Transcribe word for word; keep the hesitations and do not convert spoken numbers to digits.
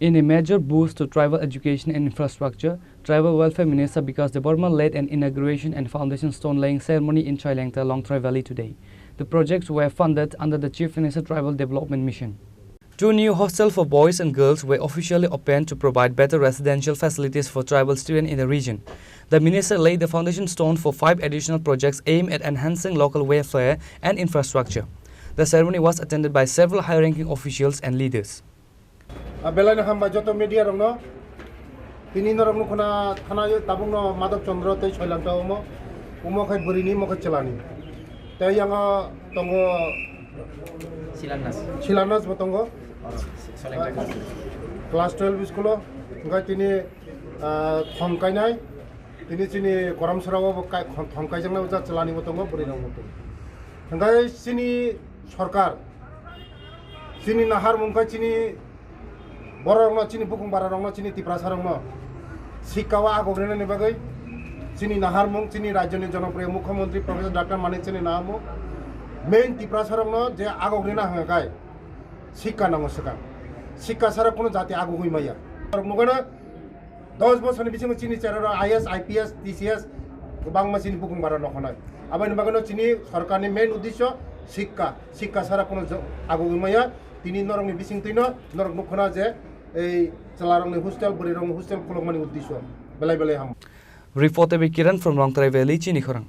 In a major boost to tribal education and infrastructure, Tribal Welfare Minister Bikash Debbarma led an inauguration and foundation stone laying ceremony in Chailengta, Longtrai Valley today. The projects were funded under the Chief Minister Tribal Development Mission. Two new hostels for boys and girls were officially opened to provide better residential facilities for tribal students in the region. The minister laid the foundation stone for five additional projects aimed at enhancing local welfare and infrastructure. The ceremony was attended by several high-ranking officials and leaders. A belai no hambai joto media rok no. Tini norok nukho na thana yo tabuk no Madhab Chandra tei Soilam ta omo. Omo khai bwrwi ni, omo khai chwla ni. Tei yang o tongo Silanas. Silanas bo tongo. Class twelve school o. Hingke tini, ah, thom kainai. Tini chini Koramsora o bo kai-, thom kaijaknai o ja chwla ni bo tongo, bwrwi rok bo tongo. Hingke chini sorkar, chini naharmung khe chini borok rokno, chini bukung bara rokno, chini Tiprasa rokno sikka o agok rinani bagwi chini naharmung, chini rajyoni jonopriyo mukhyamantri Professor Doctor Manik Saini naharmung main Tiprasa rokno je agok rina hwnga khai sikka nango swkang. Sikka sara kuno jati agugwi maya. Norok nukgana dos bosorni bisingo chini chera rok I A S, I P S, T C S kwbangma chini bukung bara nokhonai. Aboni bagwino chini sorkarni main uddesyo sikka. Sikka sara kuno jo-, agugwi maya. Tini norokni bisingtwino norok nukkhona je ei chwlarokni hostel, bwrwirokni hostel khulukmani uddesyo belai belai ham. Report by Kiran from Longtrai Valley, Chini Khorang.